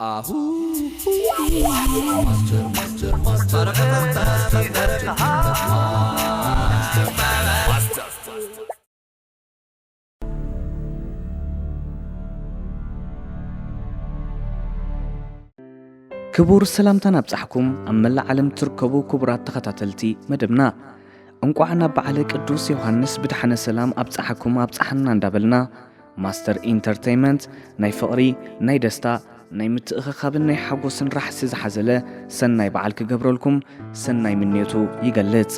ኣሁ ክቡር ሰላምታና ኣብጻሕኩም ኣብ መላእ ዓለም ትርከቡ ክቡራት ተኸታተልቲ መደብና፣ እንቋዕ ናብ በዓለ ቅዱስ ዮሃንስ ብድሓነ ሰላም ኣብጻሓኩም ኣብጻሓና እንዳበልና፣ ማስተር ኢንተርተይመንት ናይ ፍቕሪ፣ ናይ ደስታ፣ ናይ ምትእኽኻብን ናይ ሓጎስን ራሕሲ ዝሓዘለ ሰናይ በዓል ክገብረልኩም ሰናይ ምንዮቱ ይገልጽ።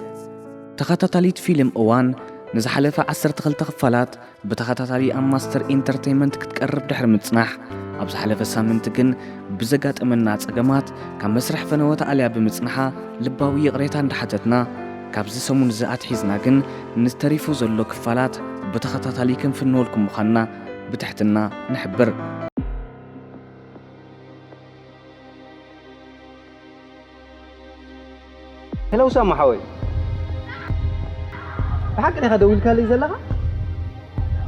ተኸታታሊት ፊልም እዋን ንዝሓለፈ ዓሰርተ ክልተ ክፋላት ብተኸታታሊ ኣብ ማስተር ኢንተርተይመንት ክትቀርብ ድሕሪ ምጽናሕ፣ ኣብ ዝሓለፈ ሳምንቲ ግን ብዘጋጠመና ጸገማት ካብ መስርሕ ፈነወ ተኣልያ ብምጽንሓ ልባዊ ይቕሬታ እንዳሓተትና፣ ካብዚ ሰሙን እዚ ኣትሒዝና ግን ንዝተሪፉ ዘሎ ክፋላት ብተኸታታሊ ክንፍንወልኩም ምዃንና ብትሕትና ንሕብር። ሄሎ ሳማ ሓወይ፣ ብሓቂ ዲኻ ደዊልካለይ ዘለኻ?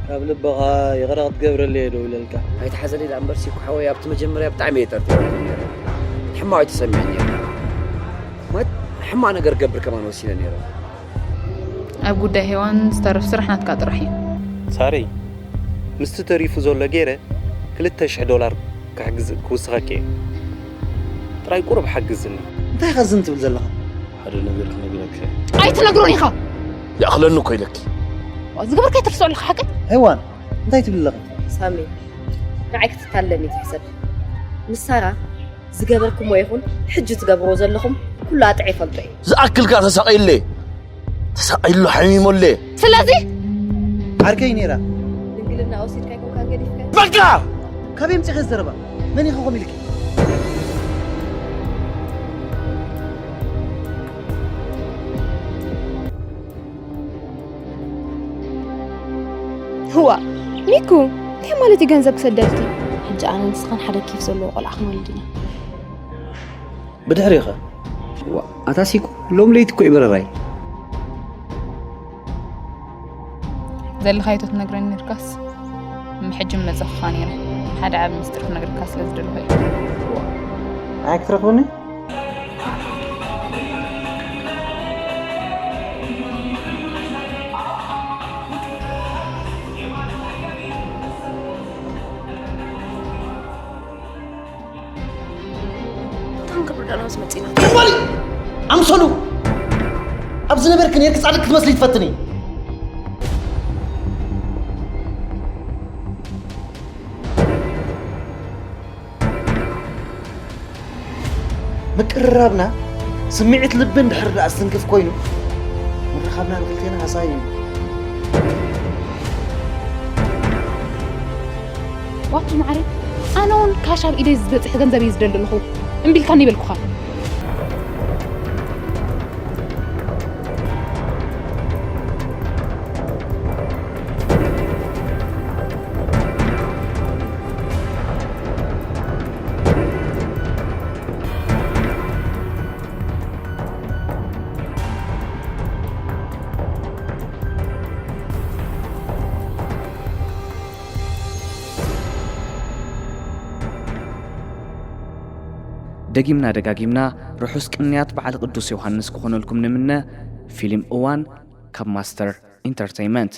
ካብ ልብኻ ይቕረ ክትገብረለይ እየ ደዊለልካ። ኣይትሓዘለይ ደኣ እምበር ሲኩ ሓወይ፣ ኣብቲ መጀመርያ ብጣዕሚ እየ ጠርጢረኩም ነይረ። ሕማቕ እዩ ተሰሚዑኒ ነይሩ። ማለት ሕማቕ ነገር ክገብር ከማን ወሲነ ነይረ። ኣብ ጉዳይ ሄዋን ዝተርፍ ስራሕ ናትካ ጥራሕ እዩ። ሳሪ፣ ምስቲ ተሪፉ ዘሎ ገይረ ክልተ ሽሕ ዶላር ክሕግዝ ክውስኸኪ እየ። ጥራይ ቁሩብ ሓግዝኒ። እንታይ ኢኻ ዝን ትብል ዘለኻ? ሓደ ነገር ክነግረካ እየ። ኣይትነግሮን ኢኻ። ይኣኽለኒ እኮ ኢለኪ። ዝገበርካ ይትርስኦ ኣለኻ ሓቂ። ሄዋን እንታይ ትብል ኣለኻ? ሳሚ፣ ንዓይ ክትታለኒ ትሕሰብ። ምስ ሳራ ዝገበርኩሞ ይኹን ሕጂ ትገብርዎ ዘለኹም ኩሉ ኣጥዒ ይፈልጦ እዩ። ዝኣክል ከኣ ተሳቒዩለ። ተሳቒዩሉ ሓሚሞለ። ስለዚ ዓርከይ ነይራ። ድንግልና ወሲድካ ይኮንካ ገዲፍካ። በቃ! ካበይ ኣምጺእኺ ዘረባ? መን ኢኺ ከምኡ ኢልኪ? ህዋ ሚኩ እንታይ ማለት እዩ ገንዘብ ክሰደልኪ? ሕጂ ኣነ ንስኻን ሓደ ኬፍ ዘለዎ ቆልዓ ክንወልድ ኢና። ብድሕሪኻ። ዋ፣ ኣታ ሲኩ ሎም ለይቲ እኮ እዩ በረራይ። ዘለኻዮ ተትነግረኒ ነርካስ ምሕጂ መጸኽኻ ነይረ። ሓደ ዓቢ ምስጢር ክነግረካ ስለ ዝደለኹ እየ። ንዓይ ክትረኽበኒ? እቶም ክብርዳና ምስ መፂና ትም በሊ! ኣምሰሉ! ኣብ ዝነበርኪ ነይርኪ ጻድቅ ክትመስሊ ትፈትኒ። ምቅርራብና ስምዒት ልቢ እንድሕር ደኣ ዝትንክፍ ኮይኑ ምርኻብና ንክልቴና ሃሳዪ እዩ። ዋቱ ማዕረ ኣነ እውን ካሽ ኣብ ኢደይ ዝበፅሕ ገንዘብ እየ ዝደሊ ኣለኹ እምቢ ኢልካኒ ይበልኩኻ። ደጊምና ደጋጊምና ርሑስ ቅንያት በዓል ቅዱስ ዮሃንስ ክኾነልኩም ንምነ። ፊልም እዋን ካብ ማስተር ኢንተርተይመንት።